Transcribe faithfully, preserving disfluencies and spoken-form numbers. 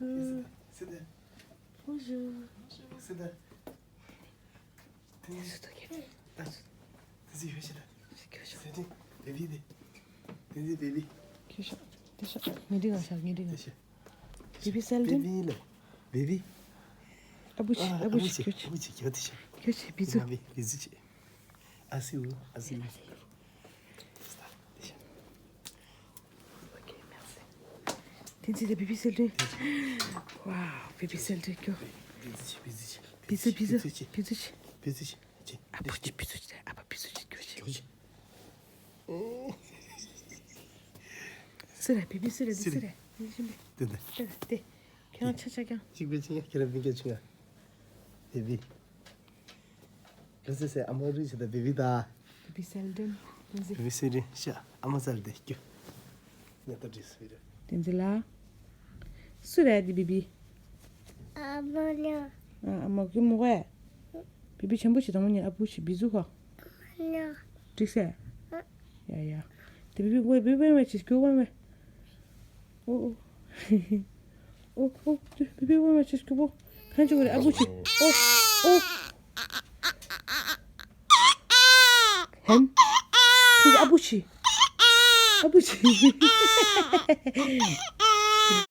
Sit down. Sit down. Bonjour. Sit down. Sit down. Sit down. Sit down, baby. Sit down, baby. ཁྱོད་ཤོག་དེ་ཤོག་ངས་འདྲི་ག་ཤག་ངས་འདྲི་ག་ཤག Baby Selden. Baby ལ། Baby. ཨ་བུ་ཆི། ཨ་བུ་ཆི། ཁྱོད་ཆི། ཨ་བུ་ཆི། ཁྱོད་དེ་ཤོག་ཁྱོད་ཆི། བི་ཛུ། བི་ཛུ་ཆི། ཨ་སི་ཝུ། ཨ་སི་ཝུ། དེ་ཤོག་དེ་ཤོག་དེ་ཚེ་དེ་Baby Selden། Wow, Baby Selden ཁྱོད། བི་ཛུ་ཆི། བི་ཛུ་ཆི། བི་ཛུ། བི་ཛུ། བི་ཛུ་ཆི། བི་ཛུ་ཆི། བི་ཛུ་ཆི། ཨ་བུ་ཆི། བི་ཛུ་ཆི། ཨ་བུ། བི་ཛུ་ཆི། ཁྱོད་ཆི། ཁྱོད་ཆི། སུ་རེད། བི་བི་སུ་རེད། འདི་སུ་རེད། འདི་ཤིང་པའི། དེ་འདི། དེ་རེད། དེ། ཁྱེད་རང་ཆ་ཆ་རྐྱང་། གཅིག་པའི་ཆིང་ཡ། ཁྱེད་རང་མིང་སྐད་ཆུང་ཡ། བི་བི། ལོ་སེ་སེ། ཨ་མ་རུ་ཆེ་ད་བི་བི་ད། བི་བི་སེལ་ཌན། བི་བི་སེལ་ཌན་ཤ། ཨ་མ་སལ་ཏེ་ཀྱུ། ཉ་ད་འདྲིས་བི་རེད། དེ་འདི་ལ། སུ་རེད་འདི་བི་བི། ཨ་མ་ལ། ཨ་མ་གི་མོ་གས། བི་བི་ཆེན་པོ་ཞིག་དང་མོ་ཉིད་ཨ་བུ་ཞིག་བི་ཛུ་ཁོ། ལ། འགྲིག་སེ། ཡ་ཡ། དེ་བི་བི་ཝེ་བི་བི་ཝེ་ཆིས་ཀྱུ་ཝེ་ཝེ། ཨོ་ཨོ། ཨོ་ཨོ། དེ་བི་བི་ཝེ་ཝེ་ཆིས་ཀྱུ་ཝེ། ཁན་ཅི་ཝེ་རེད་ཨ་བུ་ཆི། ཨོ་ཨོ། ཧན། དེ་ཨ་བུ་ཆི། ཨ་བུ་ཆི།